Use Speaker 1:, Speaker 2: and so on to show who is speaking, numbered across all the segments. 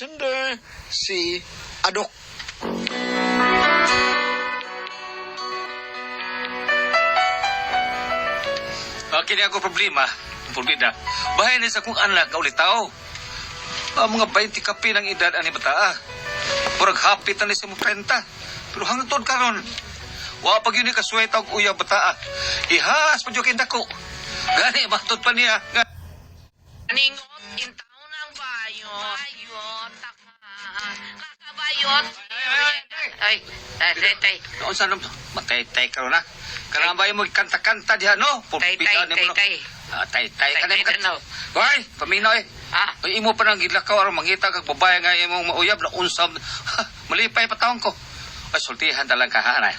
Speaker 1: sender, si Adok.
Speaker 2: Kini ako problema, Pulbida. Bahay ni sa kong anak nga ulit tao. Ang mga 20 kape ng edad ani bata. Murag hapit na ni sa mo 30. Pero hangtod karon, wa pa gyud ni kasweta og uyab bata. Ihas pa jud kay dako. Gani matod pa niya.
Speaker 3: Ningot in town ang bayot. Bayot, taka. Kakabayot. Ay, tay, tay, tay.
Speaker 2: Unsa nam matay-tay karon na. Kanang ba mo kanta-kanta diha no?
Speaker 3: Tay, tay,
Speaker 2: Pulbida nimo,
Speaker 3: tay,
Speaker 2: no?
Speaker 3: tay.
Speaker 2: Ah, tay-tay
Speaker 3: Tay,
Speaker 2: ka na
Speaker 3: tay, tanaw.
Speaker 2: Hoy, paminaw eh.
Speaker 3: Ah,
Speaker 2: Ay, imo pa nang gilakaw aron mangita kag babae nga imong mauyab na unsa malipay pa taon ko. Ay sultihan ta lang ka ha nay.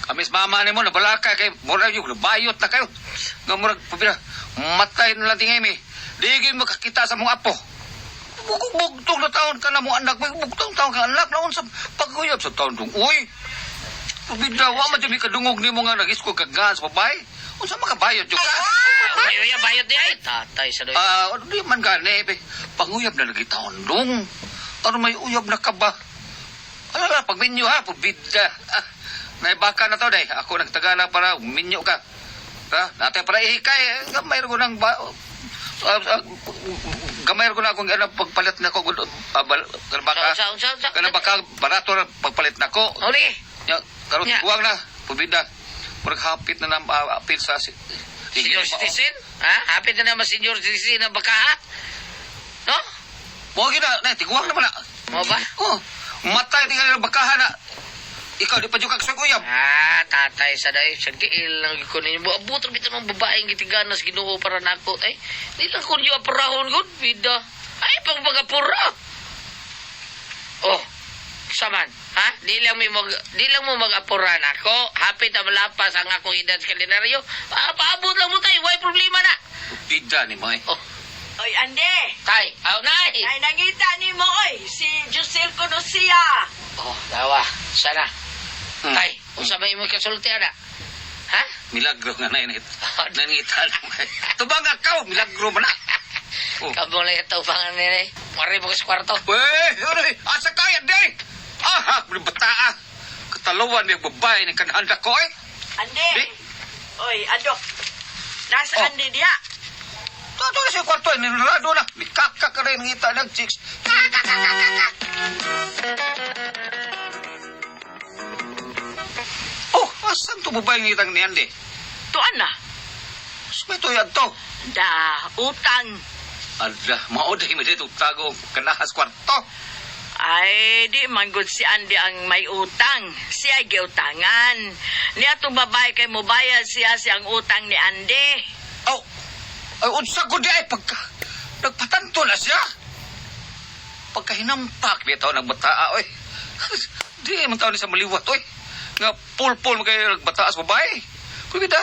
Speaker 2: Kamis mama nimo nabalaka kay murag yung bayot na kayo. Nga murag pabira matay na lang tingay mi. Di gyud makakita sa mong apo. Bugtong na taon ka na mo anak, may bugtong taon ka anak na unsa paguyab sa taon dong. Uy. Pabida wa man jud mi kadungog nimo nga nagisko kag sa babae. Unsa makabayot jud ka?
Speaker 3: Ay, ay, bayot di ay. Tatay sa doy.
Speaker 2: Ah, ano di man gani, be. Panguyab na lagi taon dong. Ano may uyab na ka ba? Ano na, pag minyo ha, pabida. Ah, naibaka na to, day. Ako nagtagala para minyo ka. Ha? Natin para ihikay. Eh, gamay ko ng ba... Gamay ko na akong ano, pagpalit na ko. Kana baka,
Speaker 3: Unsa, unsa, unsa?
Speaker 2: kana baka barato na pagpalit na ko.
Speaker 3: Uli.
Speaker 2: Ya, karon
Speaker 3: Nya.
Speaker 2: tiguang na, pabida. Murag hapit na nang apil sa...
Speaker 3: Senior citizen? Ha? Hapit na naman senior citizen ang baka, ha? No?
Speaker 2: Mo gina, na, tiguang naman na.
Speaker 3: Mo ba?
Speaker 2: Oh, matay tingali ng bakahan na. Ikaw di pa jud kag uyab.
Speaker 3: Ah, tatay sa day, sa tiil lang ko ninyo. Abot ra bitaw ng babaeng gitiganas Ginoo para nako. Ay, di lang ko niyo aparahon gud, bida. Ay, pag magapura. Oh, saman, ha? Di lang mo mag-apura nako. Hapit na malapas ang akong edad sa kalendaryo. Ah, paabot lang mo tayo, way problema na.
Speaker 2: Bida ni mo eh.
Speaker 3: Oh,
Speaker 4: Oy, Ande!
Speaker 3: tay, aw nay.
Speaker 4: Ay, nangita ni mo, oy! Si Giselle kuno siya!
Speaker 3: Oh, dawa, sana.
Speaker 2: Hmm.
Speaker 3: Tay, unsa may imong kasulti ana? Ha?
Speaker 2: Milagro nga na init. Nangita na mo. Tubang akaw, milagro man na. Oh.
Speaker 3: Kamo lang ito pangan nila eh. Mari mo ka sa kwarto.
Speaker 2: Weh, oy, asa kaya day? Ah, bata ah. Katalawan ni babae ni kanhanda ko eh.
Speaker 4: Ande!
Speaker 2: Di?
Speaker 4: Oy, Adok! Nasa
Speaker 2: Oh.
Speaker 4: Ande diya?
Speaker 2: Toto na sa kwarto, nilado na. Mikaka ka rin ngita ng chicks. Oh, asan to babae ngitang ni Andy?
Speaker 4: Tuan na!
Speaker 2: Sumay to yan to.
Speaker 4: Da, utang!
Speaker 2: Ala, mao dahil may dito tago kanahas kwarto.
Speaker 4: Ay, di man gud si Andy ang may utang. Siya ay giutangan. Niya itong babae kay mubayad siya siyang utang ni Andy.
Speaker 2: Aw, ay unsa ko di ay pagka nagpatanto na siya. Pagka hinampak bitaw ng bataa oy. Di man taon ni sa maliwat oy. Nga pulpul mo kayo nagbataas babae. Kuya bida,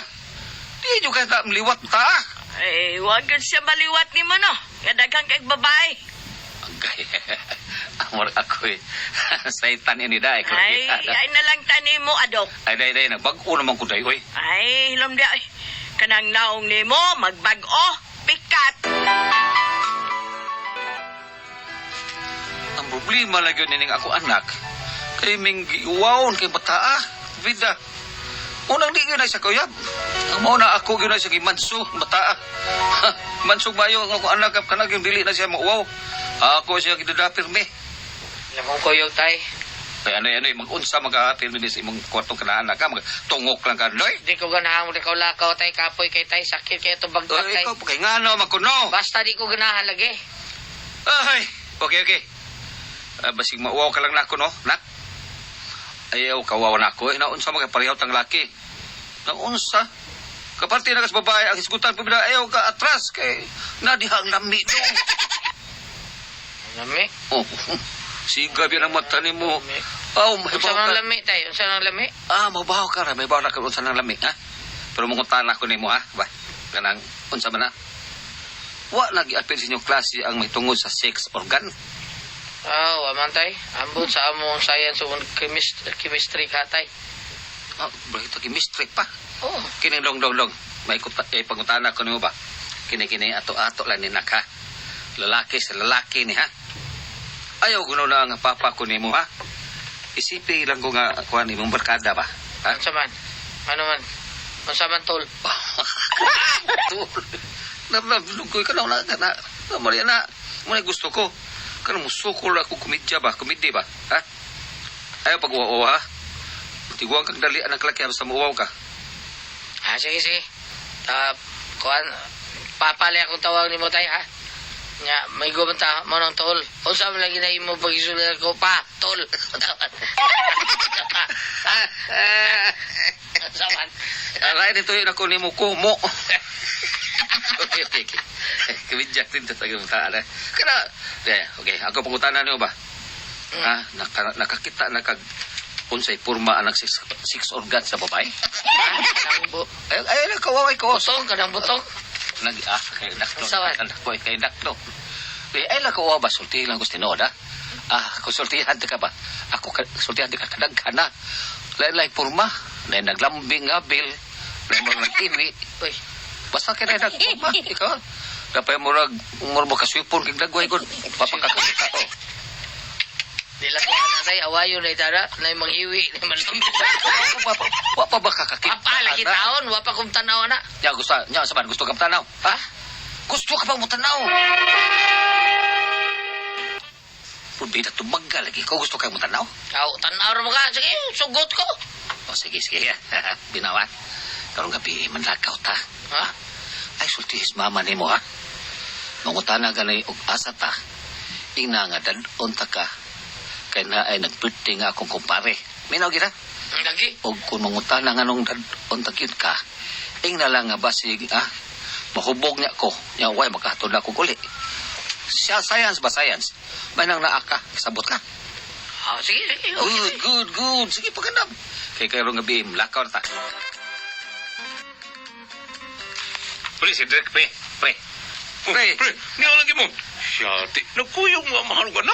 Speaker 2: di nyo kaya maliwat taa.
Speaker 4: Ay, wag gud siya maliwat ni mo, no? Nga daghang kay babae.
Speaker 2: Agay, amor ako eh. Saitan ini day.
Speaker 4: Ay, ay na lang tani mo, Adok.
Speaker 2: Ay, day, day, nagbag-o naman ko day, oy.
Speaker 4: Ay, hilom di ay. Kanang naong nimo magbag-o, pikat.
Speaker 2: Ang problema lagi yun nining ako anak, kay ming giuwaon kay bataa, bida. Unang di gyud na siya kuyab. Ang mao na ako gyud na siya gimanso bataa. Ha, Manso bayo ang ako anak kanang yung dili na siya mauwaw. Ako siya gidadapir mi.
Speaker 3: Lamang kuyog tay.
Speaker 2: Kay ano ano mag-unsa magapirmi ni sa imong kwartong kanaan ka magtungok lang ka noy.
Speaker 3: Di ko ganahan mo lakaw lakaw tay kapoy kay tay sakit kay itong bagtak
Speaker 2: Ay,
Speaker 3: tay.
Speaker 2: ikaw kay ngano makuno.
Speaker 3: Basta di ko ganahan lagi.
Speaker 2: Ay, okay okay. Ah, basig mauwaw ka lang nako no, nak. Ayaw kawawa na ako. Eh, naunsa mga pareho tang laki. Naunsa. Kaparte na kas babae ang hisgutan pa bila ayaw ka atras kay nadiha ang lami do.
Speaker 3: Lami.
Speaker 2: Oh, siga biya ng mata nimo. Aw, may
Speaker 3: Unsa
Speaker 2: baw
Speaker 3: man
Speaker 2: ka.
Speaker 3: lami tay? Unsa man lami?
Speaker 2: Ah, mabaw ka ra, may baw na ka unsa nang lami, ha? Pero mungutan ako nimo ha. Ba, kanang unsa man na. Wa lagi apil sa inyong klase ang may tungod sa sex organ.
Speaker 3: Ah, wa man tay. Ambot sa among science ug chemistry ka tay.
Speaker 2: Ah, bakit chemistry pa?
Speaker 3: Oh,
Speaker 2: Kini dong dong dong. May kuta, eh, pangutana ko nimo ba? Kini kini ato ato lang ni nak ha. Lalaki sa lalaki ni ha. Ayaw guno na ang papa ko nimo ha. Isipi lang ko nga kuan imong barkada ba. Ha?
Speaker 3: Unsa man? Ano man? Unsa man tol?
Speaker 2: Tol. Nablukoy ka na na na. Na Maria na. Muna gusto ko. Kanang musukol ako komedya ba? Komedya ba? Ha? Ayaw pag uwa ha? Tiguan kang dali ang laki basta muuwaw ka.
Speaker 3: Ah, sige, sige. Ta, kuan, papali akong tawag nimo tay, ha? Nya, may gumanta mo ng tol. Unsa man lagi na imo pagisulat ko pa, tol. Unsa man?
Speaker 2: Aray dito yun ako nimo kumo. Okay. Komedya din to sa gimutaan eh. Kana, eh, okay, ako pangutana niyo ba? Ha? Nakakita na kag unsay porma ang six organ sa babae?
Speaker 3: Kanang bu
Speaker 2: Ay, ay, nakawaway ko.
Speaker 3: butong, kanang butong.
Speaker 2: Nag ah kay daklo.
Speaker 3: Unsa man?
Speaker 2: Anak ko kay daklo. Eh, ay lang ko ba sulti lang gusto tinuod ha. Ah, konsultihan ka ba? Ako ka, sultihan ka kadaghan na. Lain lain porma, lain naglambing nga bil, lain mo nagtiwi.
Speaker 3: Uy,
Speaker 2: Basta kay lain nagporma, ikaw. Dapat murag murag makaswipon kay dagway gud. Papakakita ko.
Speaker 3: di lang ko ana tay, awayo na itara, na manghiwi, na manlambing.
Speaker 2: Wa pa ba kakakita?
Speaker 3: Papa, lagi
Speaker 2: ana?
Speaker 3: taon, wa pa kong tanaw na.
Speaker 2: Ya gusto, nya saban gusto ka tanaw. Ha? Gusto ka bang mutanaw? Pulbita tumagal lagi ko gusto ka mutanaw?
Speaker 3: Aw, tanaw ra mo ka. Sige, sugot ko.
Speaker 2: O sige, sige. Binawa. Karong gabi manlakaw ta.
Speaker 3: Ha?
Speaker 2: Ay sultihis mama nimo ha. Mangutana ganay og asa ta. Ingna nga dadon ta ka. Kay na ay nagpirti nga akong kumpare. Minaw gira.
Speaker 3: Lagi.
Speaker 2: Og kung mangutana nga nung dadon ta gyud ka. Ingna lang nga basig ah mahubog niya ko. Nya way makahatod na ko uli. Siya science ba science? May nang naa ka, sabot ka.
Speaker 3: Ah, sige, sige. Okay.
Speaker 2: Good, good, good. Sige, pagandam. Kay karong gabi, lakaw na ta. Pre, si Drake, pre. Pre.
Speaker 5: Oh,
Speaker 2: Pre.
Speaker 5: pre, niya lagi mo. Syati, nagkuyog nga mahal ka na.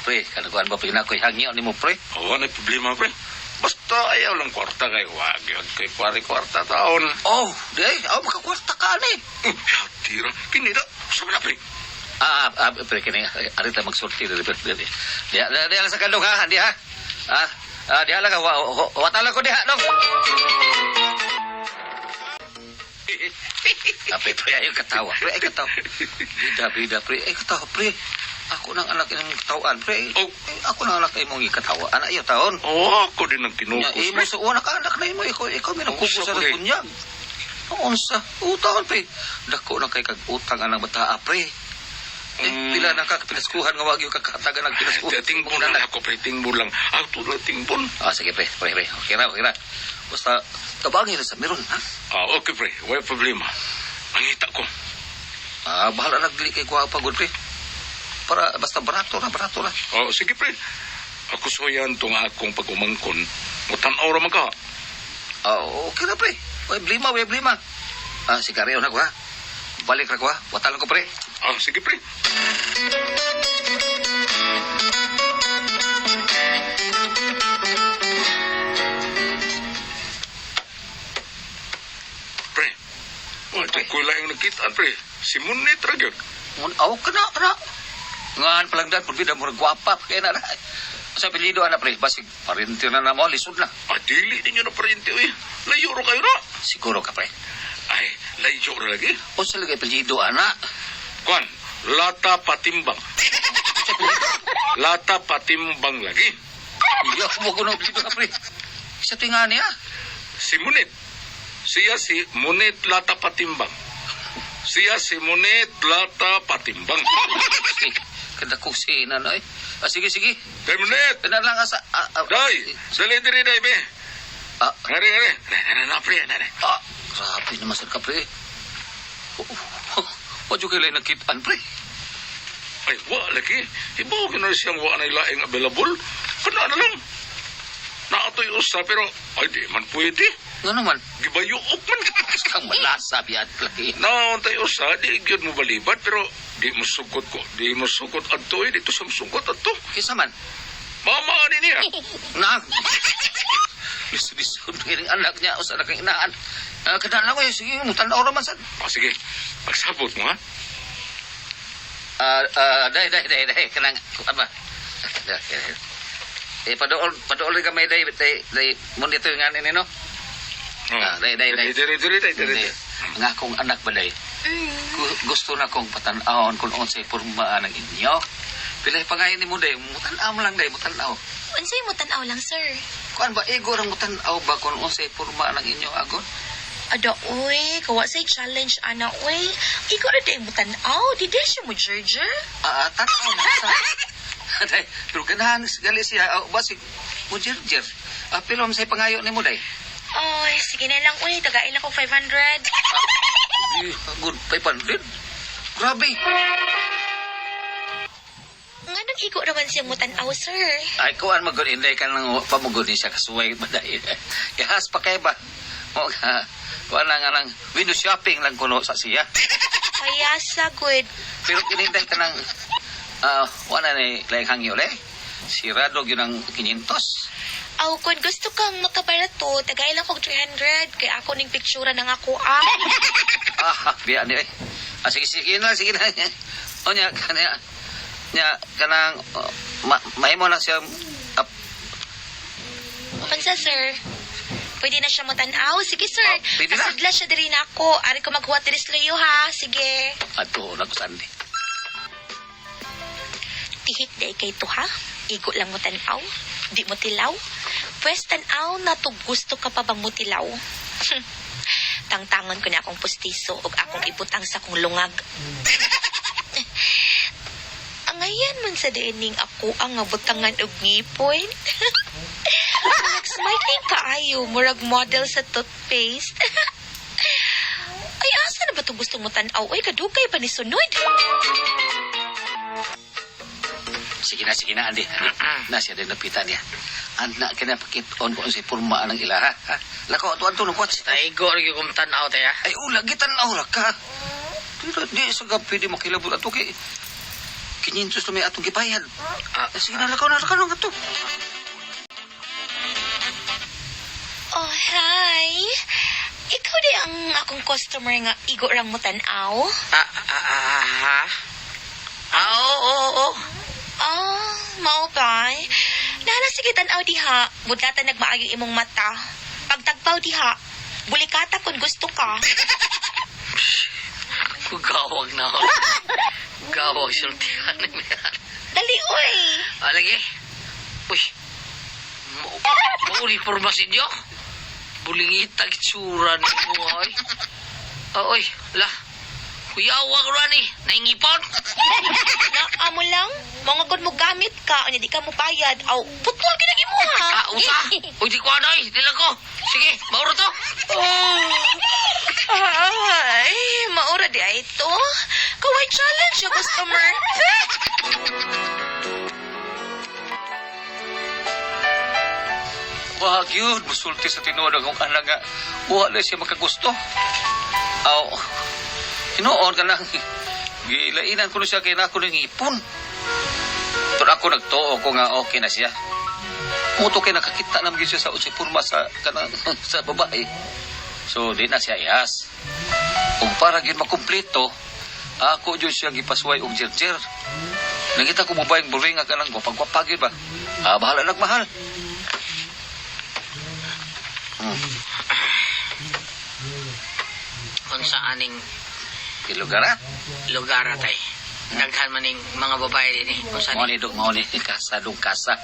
Speaker 2: Pre, kanaguan ba pinakoy hangyo ni mo, pre?
Speaker 5: Oo, na problema, pre. Basta ayaw lang kwarta kay wag yun kay kwari kwarta taon.
Speaker 2: Oh, di ay, oh, makakwarta ka ni.
Speaker 5: Syati ra, kinida, sabi na, pre.
Speaker 2: Pre, kini, arita magsulti, di, pre, di, di. Diha, diha, diha lang sa kandong, ha? Diha. Diha lang ka, watala ko diha, dong. Pre, pre, ayaw katawa. Pre, ay katawa. Bida, bida, pre, ay katawa, pre. Ako nang anak imong katawan, pre.
Speaker 5: Oh.
Speaker 2: Eh, ako nang anak imong ikatawa. Anak iyo taon.
Speaker 5: Oo, ako din ang
Speaker 2: Nya,
Speaker 5: kinukos,
Speaker 2: imo
Speaker 5: pre.
Speaker 2: sa una ka anak na imo ikaw ikaw may nagkuko
Speaker 5: Unsa,
Speaker 2: sa
Speaker 5: pre?
Speaker 2: kunyag. Unsa? Utaon pre. Dako na kay kag utang anang bataa pre. Eh, pila na ka pinaskuhan nga wag yung kakatagan ang pinaskuhan.
Speaker 5: Tingbon lang ako, pre, tingbon lang. Ako tulad tingbon.
Speaker 2: Ah, sige pre, pre, pre. Okay ra, okay ra. Basta tabangin na sa meron ha.
Speaker 5: Ah, okay, pre, wala problema. Mangita ko.
Speaker 2: Ah, bahala na dili kay kuha pa gud pre. Para basta barato ra, barato ra.
Speaker 5: Oh, sige, pre. Ako soyan tong akong pag-umangkon. Mutan-aw ra man ka.
Speaker 2: Ah, okay ra pre. Way blima, way blima. Ah, sigarilyo na ko ha. Balik ra ko ha. Watalan ko pre.
Speaker 5: Ah, sige, pre. Pre, oh,
Speaker 2: Pre.
Speaker 5: ito ko lang nakitaan, pre. Si Munit ra gyud.
Speaker 2: Mun aw kana kana. Ngan palangdan pud bida murag gwapa pa kay na. Sa apelyido ana pre, basig parinti na na mo lisod na.
Speaker 5: Ah, dili ninyo na parente, uy. Layo ra kayo na.
Speaker 2: Siguro ka pre.
Speaker 5: Ay, layo ra lagi.
Speaker 2: Unsa lagi apelyido ana?
Speaker 5: Kwan, lata patimbang. Lata patimbang lagi.
Speaker 2: Iya mo kuno apelyido ka pre. Sa tinga niya.
Speaker 5: Si Munit. Siya si Munit Lata Patimbang. Siya si Munit Lata Patimbang.
Speaker 2: Kada ko si nanay. Ah, sige sige.
Speaker 5: Day Munit!
Speaker 2: Kana lang asa.
Speaker 5: Day! Dali diri day be.
Speaker 2: Ah,
Speaker 5: Ngari ngari. Na na na pre na na.
Speaker 2: ah, grabe naman sa ka pre. Wa jud kay lain nakitaan pre.
Speaker 5: Ay wa lagi. Ibaw gyud na siyang wa na laing available. Kana na lang. Naatoy usa pero ay di man pwede.
Speaker 2: Nga naman.
Speaker 5: Gibayuok man.
Speaker 2: Kang malasa biat lagi.
Speaker 5: Naontay usa di gyud mo balibad pero di mo sugot ko. Di mo sugot adto eh. Dito sa sugot adto.
Speaker 2: Kinsa man?
Speaker 5: Mama ani niya.
Speaker 2: Na. Lisod-lisod kining anak niya usa na kang inaan. Ah, kada lang ko sige, mutan-aw ra man sad.
Speaker 5: Ah, sige. Pagsabot mo ha.
Speaker 2: Ah, ah, day, day, day, day. Kanang, kuan ba? Day, day. Eh, padool, padool gamay, day, day, day. Muna ito yung nga no? Ah, day, day, day.
Speaker 5: Diri, diri, diri, diri.
Speaker 2: Hindi. Ang akong anak ba, day? Gusto na kong patan-awon kung unsay porma ng inyo. Pila pa nga ni mo, day. Mutanaw lang, day. Mutanaw.
Speaker 6: Unsay mo tan-aw lang, sir?
Speaker 2: Kuan ba, igor ang mutanaw ba kung unsay porma ng inyo, agon?
Speaker 6: Ada, uy, kawa say challenge, ana, uy. Ikaw na day mo tan-aw. Di day siya mo, jerjer.
Speaker 2: Ah, tanaw na sa. Day, pero ganahan gali siya, ah, basig mo jirjir. Ah, pero say pangayo ni mo, day.
Speaker 6: Oy, sige na lang, uy. Tagain lang ko 500.
Speaker 2: Eh, good, 500. Grabe.
Speaker 6: Nganong igo raman siya mo tan-aw, sir?
Speaker 2: Ay, kuan magod inday ka nang pamugod ni siya kasuway ba day. Ihas pa kay ba? O ka, kuan lang nga nang window shopping lang kuno sa siya.
Speaker 6: Kaya sa good.
Speaker 2: Pero kininday ka nang ah, wala ni laing hangyo le. Sirado gyud ang 500.
Speaker 6: Aw, kung gusto kang makabarato, tagain lang kog 300. Kaya ako ning pictura ng ako, ah.
Speaker 2: Ah, biya ni eh. Ah, sige, sige na, sige na. O niya, kanya, niya, kanang, oh, ma, mahimo na siya, ah,
Speaker 6: Unsa, sir? Pwede na siya motanaw. Sige, sir.
Speaker 2: Oh, pwede na.
Speaker 6: Pasudla siya diri na ako. Ari ko maghuwat diri sa layo, ha? Sige.
Speaker 2: ato, na ko sandi.
Speaker 6: Tihik day kay to, ha? Igo lang mo tanaw. Di mo tilaw. Pwes tanaw na to gusto ka pa bang mo tilaw? Tangtangan ko na akong pustiso ug akong ibutang sa kong lungag. Angayan man sa diining ako ang nga butangan og ngipon. Murag smiling kaayo, murag model sa toothpaste. Ay, asa na ba itong gusto mo tanaw? Ay, kadugay pa ni sunod.
Speaker 2: Sige na, Andy. Na siya din napitan niya. Anak ka na pakit-on kung si purma ang ila, ha? Ha? Lako, ato, ato, nukwats.
Speaker 3: Taigo rin yung tanaw tayo.
Speaker 2: Ay, ula, gitan-aw ra ka. Pero di sa gabi di makilabot ato kay 500 na may atong gibayad.
Speaker 3: Ah,
Speaker 2: Sige na, lakaw na, lakaw na, ato.
Speaker 6: Oh, hi. Ikaw di ang akong customer nga igo rang mo tanaw?
Speaker 3: Ah, ah, ah, ha? Ah, oo, oo, oo.
Speaker 6: Ah, mao ba? Nahala sige tanaw diha. Budlatan nagmaayo imong mata. Pagtagpaw diha. Bulikata kung gusto ka.
Speaker 3: Gawag na ako. Gawag sultihan ni Mian.
Speaker 6: Dali, oy.
Speaker 3: Ah, lagi. Uy. Mauniforma sa inyo. Bulingitag itsura ni mo, ay. Ah, oy, la. Kuyawag rin eh. Naingipon.
Speaker 6: Naa mo lang. Mga gud mo gamit ka. Unya di ka mo bayad. Aw, putol ka na imo ha.
Speaker 3: Ah, usa. Uy, di ko ano eh. Di lang ko. Sige, mauro to.
Speaker 6: Oh. Ay, maura di ay ito. Kaway challenge yung customer.
Speaker 2: Wag yun, musulti sa tinuod akong anak nga. Wala siya makagusto. Aw, hinuon ka lang. Gilainan ko na siya kaya na ako ng ipon. Pero ako nagtuo ko nga okay na siya. Muto kay nakakita naman gyud siya sa unsay porma sa kanang sa babae. So di na siya iyas. Kung para gyud makumpleto, ako jud siya gipasway og jirjir. Nangita ko babaeng buring nga kanang gwapag-gwapa gyud ba. Ah, bahala nagmahal.
Speaker 3: Kung sa aning
Speaker 2: Lugar ha?
Speaker 3: lugar atay. Daghan maning mga babae din eh. Kung saan
Speaker 2: Mao ni dong, mao ni kasa dong kasa.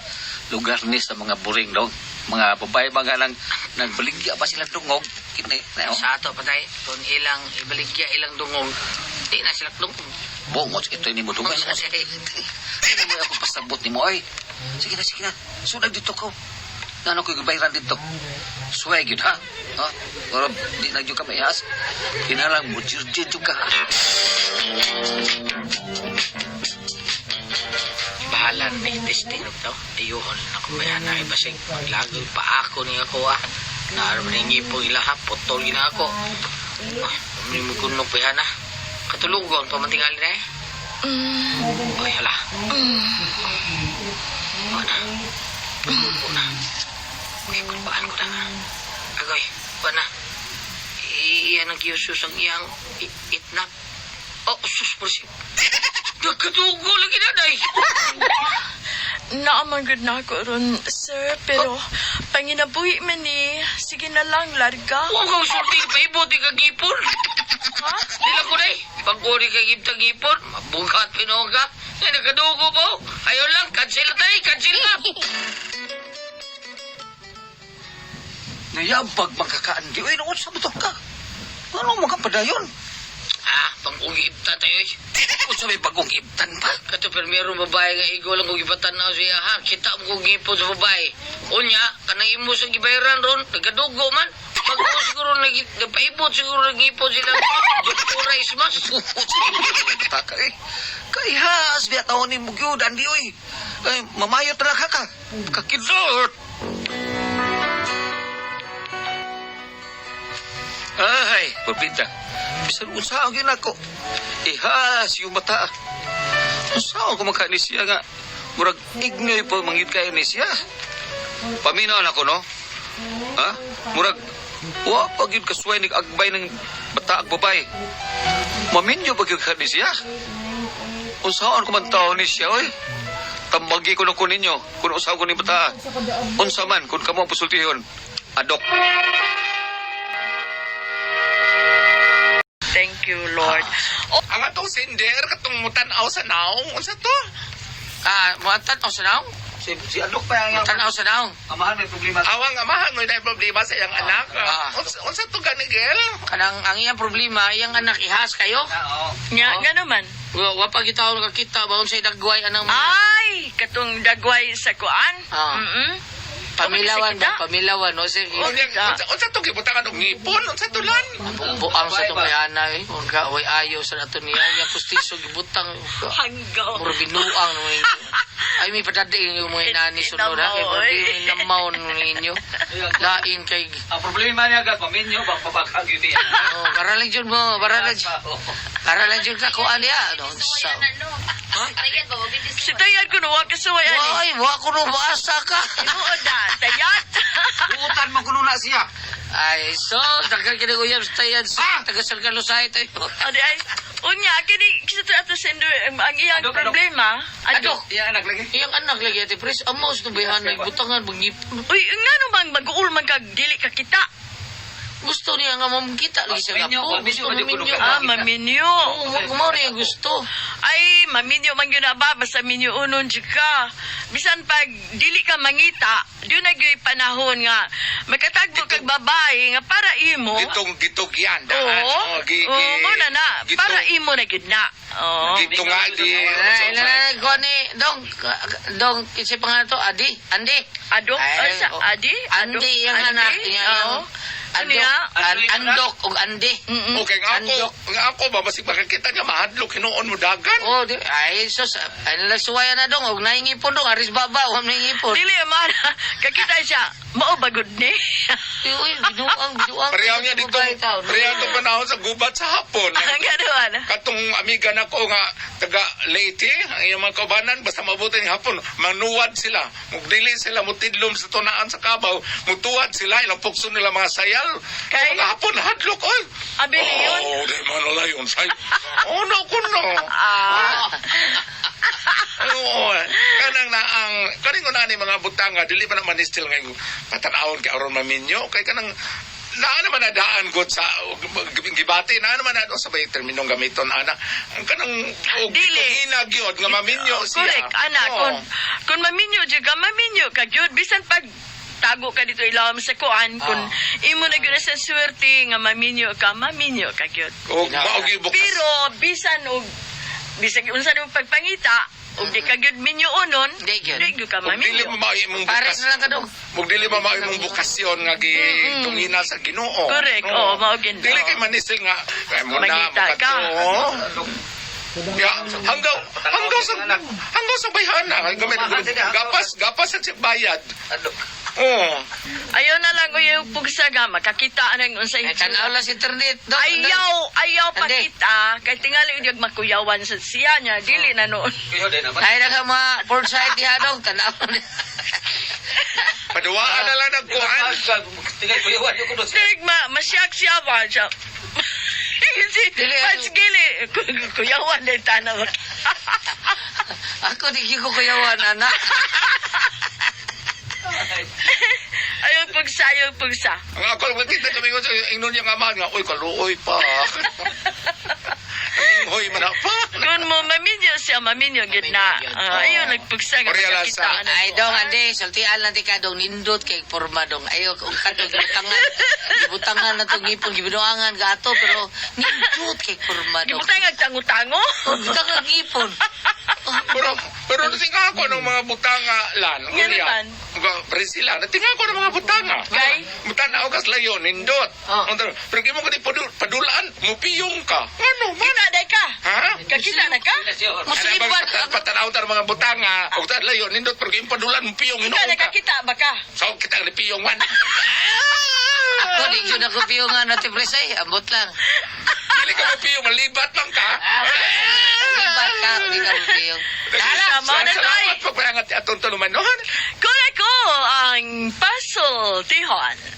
Speaker 2: Lugar ni sa mga buring dong. Mga babae mga nang nagbaligya pa sila dungog. Kini, na, oh.
Speaker 3: Sa ato patay, kung ilang ibaligya ilang dungog, di na sila dungog.
Speaker 2: Bongots ito ni mo dungog. Hindi mo ako pasabot ni mo ay. Sige na, sige na. Sunag dito ko. Nano ko gibayran dito. Suway gyud ha. Ha? Pero di na gyud ka maihas. Kinalang mo jirjir jud ka.
Speaker 3: Bahala ni testing og to. Ayuhon na ko bayan na ibasig maglagoy pa ako ni ako ah. Naaram na yung ngipong ila ha, putol gina ako. Ah, may mukunok pa yan ah. Katulugon pa man tingali na eh. Ay, hala. Wala. Wala. Uy, kulpaan ko na. Agoy, wala na. Iyan ang kiyusus ang iyang itnap. Oh, sus, persip. Nagkadugo lagi na, day.
Speaker 4: Naaman gud na ako ron, sir, pero panginabuhi man ni, sige na lang, larga.
Speaker 3: Huwag kang sulti, paibot, ikagipon.
Speaker 4: Ha?
Speaker 3: Dila ko, day. Pag-uri kay gibtang gipon, mabugat pinuong ka. Ay, nagkadugo po. Ayaw lang, cancel na tayo, cancel na.
Speaker 2: Nayabag magkakaandi. Uy, noon sa buto ka. Ano magkapadayon?
Speaker 3: Ah, bagong ibtan tayo eh.
Speaker 2: Unsa may bagong ibtan pa?
Speaker 3: Kato permero babae nga igo lang kung ipatanaw siya ha. Kita mo kung gipon sa babae. Unya, kanang imo sa gibayaran ron, nagkadugo man. Bago siguro nagpaibot siguro nagipon sila. Doktora Ismas.
Speaker 2: Taka eh. Kaihas biya taon ni Mugyud andi oy. Ay mamayo talaga ka. Kakidot. Ay, pabida. Bisan unsa ang ginako. Ihas yung mata. Unsa ang kumakain ni siya nga. Murag ignoy pa mangyud kayo ni siya. Paminaw na ko no. Ha? Murag wa pa gyud kasuway nig agbay ng bata ag babae. Maminyo ba gyud ka ni siya? Unsaon ko man taon ni siya, oy? Tambagi ko na ko ninyo kung usaw ko ni bata. Unsa man kung kamo ang pusultihon. Adok.
Speaker 4: Thank you, Lord. Oh,
Speaker 7: Ang atong sender katong mutanaw sa naong unsa to?
Speaker 3: Ah, muatan-aw sa naong.
Speaker 2: Si Adok pa yung
Speaker 3: Mutanaw sa naong.
Speaker 2: amahan may problema.
Speaker 7: Awang amahan mo na problema sa iyang anak.
Speaker 3: Ah.
Speaker 7: Unsa to gani girl?
Speaker 3: Kanang ang iyang problema, iyang anak ihas kayo.
Speaker 2: Oo.
Speaker 4: nya,
Speaker 3: Oh.
Speaker 4: nga naman.
Speaker 3: Wa pa kita nakakita ba unsay dagway anang mga
Speaker 4: Ay, katong dagway sa kuan.
Speaker 3: Ah.
Speaker 4: Mm-mm.
Speaker 3: pamilawan
Speaker 4: kita.
Speaker 3: ba pamilawan no sir.
Speaker 7: Unya unsa to gibutangan og ngipon? Unsa to lan?
Speaker 3: Buang sa itong mayana eh. Huwag way ayaw sa ato niya. Yung pustiso gibutang.
Speaker 4: Hanggaw.
Speaker 3: Mura binuang naman ninyo. Ay, may patadain yung mga inani sunod ha. Kay
Speaker 4: Inamaw, eh.
Speaker 3: may namaw ninyo. Lain kay...
Speaker 2: Ang problema niya gag maminyo ba pabakag yun niya.
Speaker 3: Oh, para lang yun mo. Para lang para lang yun sa kuan niya. No, sa...
Speaker 4: Si Tayad ko no, wa kasuway ani.
Speaker 3: Ay, wa ko no baasa ka.
Speaker 4: Tinuod na, Tayad.
Speaker 2: Buutan man kuno na siya.
Speaker 3: Ay, so, tagal kinaguyab sa tayan sa taga San Carlos ay tayo.
Speaker 4: Adi ay, unya, kini, kisa to ato sender, ang iyang
Speaker 2: Adok, adok.
Speaker 4: problema.
Speaker 3: Adok.
Speaker 2: Iya anak lagi.
Speaker 3: Iyang anak lagi ate Pres, amaw sa tubihan ay butangan magngipon.
Speaker 4: Uy, nga naman, mag-uul man kag dili ka kita.
Speaker 3: Gusto niya nga mamkita lagi siya nga
Speaker 2: Maminyo,
Speaker 3: po.
Speaker 2: maminyo,
Speaker 3: Gusto
Speaker 2: maminyo,
Speaker 3: maminyo.
Speaker 4: Ah, maminyo.
Speaker 3: Oo, kumaw niya gusto.
Speaker 4: Ay, maminyo man yun na ba, basta minyo unon jud ka. Bisan pag dili ka mangita, doon na gyud panahon nga makatagbo kag babae nga para imo.
Speaker 7: Gitong gitugyan daan.
Speaker 4: Oo.
Speaker 7: Oh, gi,
Speaker 4: Oo,
Speaker 7: gi,
Speaker 4: mo na na.
Speaker 7: gitong-
Speaker 4: Para imo na gyud na. Oo.
Speaker 7: Gito nga di.
Speaker 3: Ay, na, na, na, dong, dong, kasi pangalan to, Adi, Andi.
Speaker 4: Adok,
Speaker 3: Ay,
Speaker 4: ay, sa
Speaker 3: oh.
Speaker 4: adi, Adok,
Speaker 3: Andi yung anak
Speaker 4: Andi,
Speaker 3: niya.
Speaker 4: oo.
Speaker 3: Yung,
Speaker 4: Ano
Speaker 3: Andok,
Speaker 4: niya?
Speaker 3: andok, og Andi.
Speaker 4: Mm-mm.
Speaker 7: Okay,
Speaker 3: Andok.
Speaker 7: nga ako ba basig makakita niya mahadlok hinuon mo dagan.
Speaker 3: Oh, di, ay, sus, ay, nalasuwayan na dong, og naingipon dong, aris baba, og naingipon.
Speaker 4: Dili man kakita siya, mao ba gud ni?
Speaker 3: Uy, binuang, binuang.
Speaker 7: Pareho niya dito. Pareho itong panahon sa gubat sa hapon.
Speaker 4: Ang ganoon.
Speaker 7: Katong amiga nako nga taga Leyte, ang iyang mga kaubanan basta mabuti ni hapon, manuwad sila. Mugdili sila mutidlom sa tunaan sa kabaw, mutuwad sila ilang pukso nila mga sayal.
Speaker 4: Kay?
Speaker 7: Mga hapon hadlok oy.
Speaker 4: Abi ni yun.
Speaker 7: Oh, di man wala yun say. Oh, no kuno.
Speaker 4: Ah.
Speaker 7: Oo. Kanang na ang kaning una ni mga butanga dili pa na manistil ngayon patanawon kay aron maminyo kay kanang naa naman na daan god sa gibati naa naman na sa bay terminong gamiton ana ang kanang og
Speaker 4: Dili.
Speaker 7: gitungina gyud nga maminyo siya.
Speaker 4: Correct, ana.
Speaker 7: Oo.
Speaker 4: Kung maminyo jud ka, maminyo ka jud. Bisan pag tago ka dito ilawom sa kuan, kung imo na gyud na sa swerte nga maminyo ka, maminyo ka gyud.
Speaker 7: Og mao gyud bukas.
Speaker 4: Pero bisan og bisan unsa nimo pagpangita, ug di ka gyud minyo unon,
Speaker 3: Di gyud.
Speaker 4: di gyud ka
Speaker 7: Og dili
Speaker 4: maminyo.
Speaker 7: mo mao imong
Speaker 3: Pare
Speaker 7: bukas.
Speaker 3: na lang ka dong.
Speaker 7: Ug dili mo mao imong bukasyon nga gitungina sa Ginoo.
Speaker 4: Correct. Oo, mao gyud.
Speaker 7: Dili kay manistil nga ay mo na
Speaker 4: Mangita ka.
Speaker 7: mokadto. Ya, hanggaw sa bayhana, gamit gapas gapas sa bayad.
Speaker 2: Adok.
Speaker 7: Oo.
Speaker 4: Ayaw na lang uyaw pugsa ga makakita nang unsay
Speaker 3: Ay, tanaw lang sa internet. Dong,
Speaker 4: Ayaw, ayaw
Speaker 3: Ande.
Speaker 4: pakita kay tingali yung makuyawan sa siya niya, dili na noon.
Speaker 2: Kuyo din naman.
Speaker 3: Ay, naka mga portside diha dong, tanaw.
Speaker 7: Paduwaan na lang nagkuan.
Speaker 2: Tingay kuyawan ko do siya.
Speaker 4: Tig ma masyak siya ba siya. Si
Speaker 3: Dili,
Speaker 4: Patsgili, kuyawan din tanaw.
Speaker 3: Ako di gyud ko kuyawan anak.
Speaker 4: Ayaw pugsa, ayaw pugsa.
Speaker 7: Ang ako lang makita kami ko sa ingnon niya nga amahan nga, uy, kaluoy pa. Inghoy man na pa.
Speaker 4: Kung mo maminyo siya, maminyo gid na.
Speaker 3: Maminyo gyud.
Speaker 4: Ah, ayaw nagpugsa nga
Speaker 7: Oriala
Speaker 4: makakita
Speaker 7: sa-
Speaker 4: ano
Speaker 3: Ay
Speaker 4: ko.
Speaker 3: dong ande, sultian lang ti ka dong nindot kay porma dong. Ayo og kato gibutangan. Gibutangan na tong ngipon gibinuangan gato pero nindot kay porma dong.
Speaker 4: Gibutang ang tango-tango.
Speaker 3: Oh, Butang ang ngipon.
Speaker 7: Pero, pero natinga ako ng mga butanga lan.
Speaker 4: Nga naman.
Speaker 7: Priscilla, natinga ako ng mga butanga.
Speaker 4: Gay?
Speaker 7: Mutanaw kas layo, nindot.
Speaker 3: Oh.
Speaker 7: Pero kimo ko di padulaan, mupiyong ka. Ano man?
Speaker 4: Kita day ka.
Speaker 7: Ha?
Speaker 4: Kakita na ka?
Speaker 3: Muslibat.
Speaker 7: Patanaw ta ng mga butanga, og ta layo, nindot, pero kimo padulaan, mupiyong,
Speaker 4: Kita
Speaker 7: hinuon
Speaker 4: na
Speaker 7: ka.
Speaker 4: kakita ba ka?
Speaker 7: So, kita ni piyong man.
Speaker 3: Ako di jud ako piyungan na ti Pres ay. Ambot lang.
Speaker 7: Dili ka mapiyong, malibat lang ka.
Speaker 3: Libat ka, di ka mapiyong.
Speaker 4: Tama na, Tay.
Speaker 7: Salamat pagpayangat atong tulumanon.
Speaker 4: Kung ako ang puzzle, Tihon.